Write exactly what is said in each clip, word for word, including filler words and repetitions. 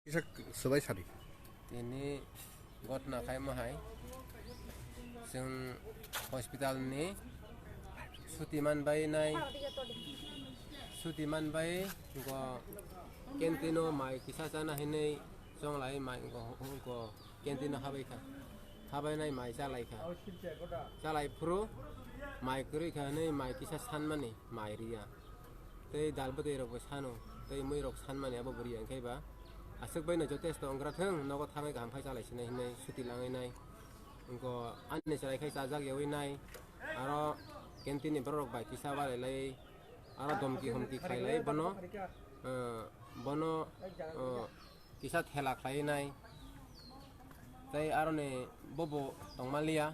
Kisa swbai sadi. Tini gotna khaima hai. Chwng hospital ni suti manbai nai. Suti manbai go canteen o mai kisa chana hinwi chonglai mai go, go canteen o habai kha. Habai nai mai chalai kha. Chalai phuru mai kwrwi kha hinwi mai kisa sanmani mai riya. Tei dal bwtwi rok bo sano, tei mui rok sanmani abo bwrwi ang khe ba. Aswk bai no jotesto wngkra thung, nogo thangwi kaham khai chalai sinai hinwi suti langwi nai. Wngko ani chwrai khai chajak yawi nai. Aro canteen ni borok rok bai kisa balai lai. Aro domki homki khlai lai bono. Eh, bono, eh, kisa thela khlai nai. Tei aroni bobo tongma liya.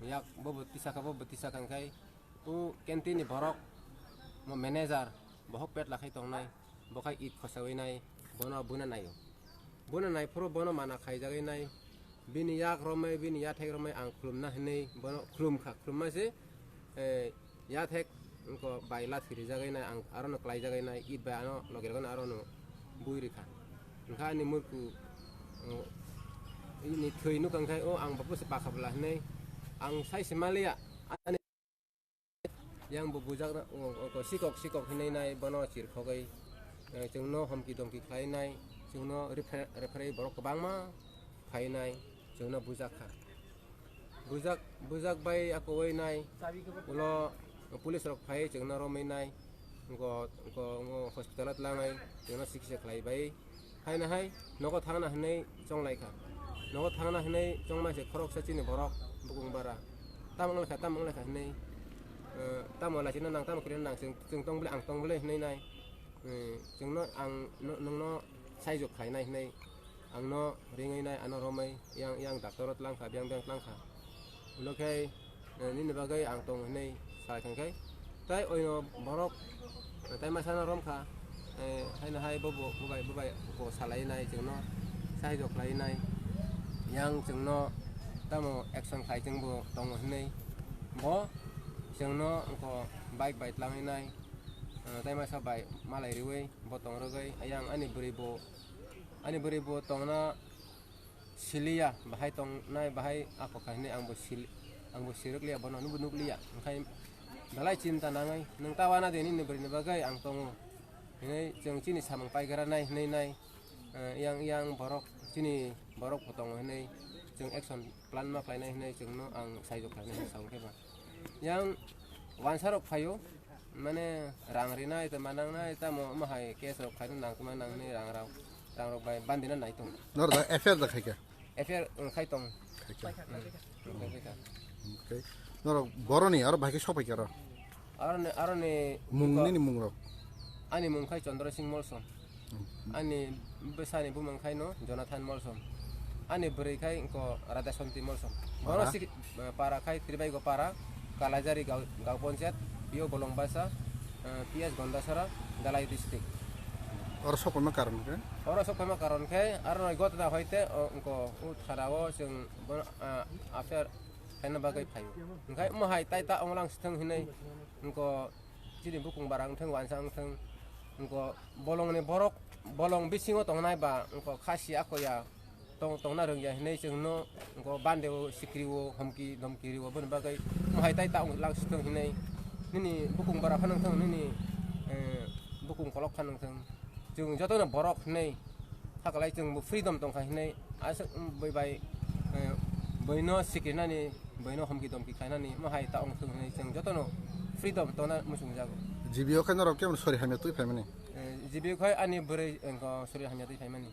Yak bobo tisa kha, bobo tisa kha khai. O canteen ni borok, mo manager, bohok pet lakhai tongnai, bokhai it khosawi nai, bono buna naio. Buna nai phuru bono mana khaijagwi nai, bini yak romwi, bini yathek romwi ang khulumna hinwi bono khulumkha, khulumma se, eh, yathek wngko bai lathi rijagwi nai, ang arono klaijagwi nai, it bai ano logi rogwi nai arono bui rikha. Wngkha ani murku, oh, ini thwi nukha khai, o ang bapo se pakha bwla hinwi, ang sai se maliya, ani Yang bo bujak na, o, o, o, sikok, sikok hinwi nai, bono chirkhogwi, eh, chwngno homki domki khlai nai, chwngno refer-, referee borok kwbangma phai nai, chwngno bujak kha. Bujak, bujak bai akwui nai, ulo police rok phai chwngno romwi nai, go, go, go hospital o tlangnai, chwngno sikisa khlai bai. Haino hai nogo thangna hinwi chonglai kha. Nogo thangna hinwi chongma se khoroksa chini borok bukung bara. Tamo wnglaikha, tamo wnglaikha hinwi, eh, tamo laisino nang, tamo kwrwino nang, chwng, chwng tong bwle, ang tong bwle hinwi nai. Eh, chwngno ang no-, nwngno saijuk khlainai hinwi, angno ringwi nai, ano romwi, yang, yang doctor o tlang kha, biyang, biyang tlang kha. Ulo khe, eh, nini bagwi ang tong hinwi sai kha khe. Tai oino borok, eh, tai masano rom kha, eh, haino hai bo, bo, bo bai, bo bai ko salai nai chwngno, sahai jok khlai nai. Yang chwngno tamo action khlai chwng bo tongo hinwi. Bo chwngno ko bike bai tlangwi nai, eh, tai masa bai malai riwi bo tong rwgwi. Yang ani bwrwi bo, ani bwrwi bo tongna siliya, bahai tongnai, bahai ako kha hinwi ang bo sil-, ang bo sirwk liya, bono nubo nuk liya. Hwnkhe belai chinta nangwi, "Nwng ta wana de nini bwrwini bagwi ang tongo," hinwi chwng chini samung paigra nai hinwi nai, eh, yang, yang borok, chini borok bo tongo hinwi chwng action plan ma khlainai hinwi chwngno ang saijo khlainai hinwi sa hwnkhe ba. Yang wansa rok phaio, mane rang rinai, tei manangnai, tamo omo hai case rok khaina nangkukmani nangni rang rok, rang rok bai bandina nai tong. Nor da F I R da khaika? F I R wng khai tong. Khaika. Hmm. Wng khai kha. Okay. Nor boroni aro bahai khe sopai karo? Aroni, aroni mung ko-, nini mung rok? Ani mung khai Chandra Singh Molsom. Ani bwsani bumung khai no Jonathan Molsom. Ani bwrwi khai ko Radha Santi Molsom. Bono para? Sik-, eh, para khai Tribaigo para, Kalajari gaw, gaw panchayat, P O Bolongbasa, eh, P S Gondasara, Dalai district. Oro sokma karon khe? Oro sokma karon khe, aro noi gotna hoite, o, ko, o thara o chwng bono, ah, affair khaina bagwi phaio. Hwnkhe omo hai tai ta onglang sithwng hinwi, ko, chini bukung bara wngthang, wansa wngthang, wngkha bolongni borok, bolong bisingo tongnai ba wngkha khasi akoya tong-, tongna rwngya hinwi chwngno wngkha bande o, sikri o, homki domki rio, boni bagwi mohai tai ta wng lang sithwng hinwi nini bukung bara phano wngthang, nini, eh, bukung kolok phano wngthang. Chwng jotono borok hinwi hakalai chwng bo freedom tongkha hinwi aswk, um, bui bai, eh, buino sikrinani, buino homki domki khainani mohai ta wng thung hinwi chwng jotono freedom tongna muchungjago. G B O khe norok kemon sori hamya twi phaimani? Eh, G B O khai ani bwrwi wngkha sori hamya twi phaimani.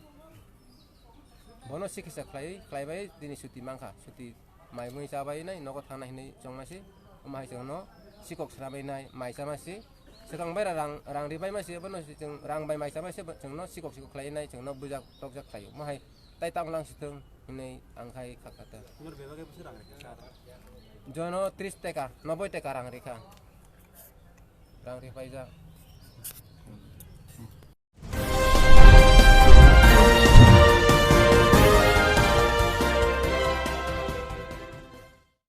Bono sikisa khlai, khlaibai tini suti mankha, suti mai mui chabai nai, nogo thangna hinwi chongma se, omo hai chwngno sikok srabai nai, mai chama se, swkang bai rang, rang ribai ma se, bono se chwng rang bai mai chama se, bo chwngno sikok sikok khlai nai, chwngno bujak tokjak khlai, omo hai tai tamo lang sithwng hinwi ang khai kha kha ta. Jono tris teka, noboi teka rang rikha. Rang ripaijak.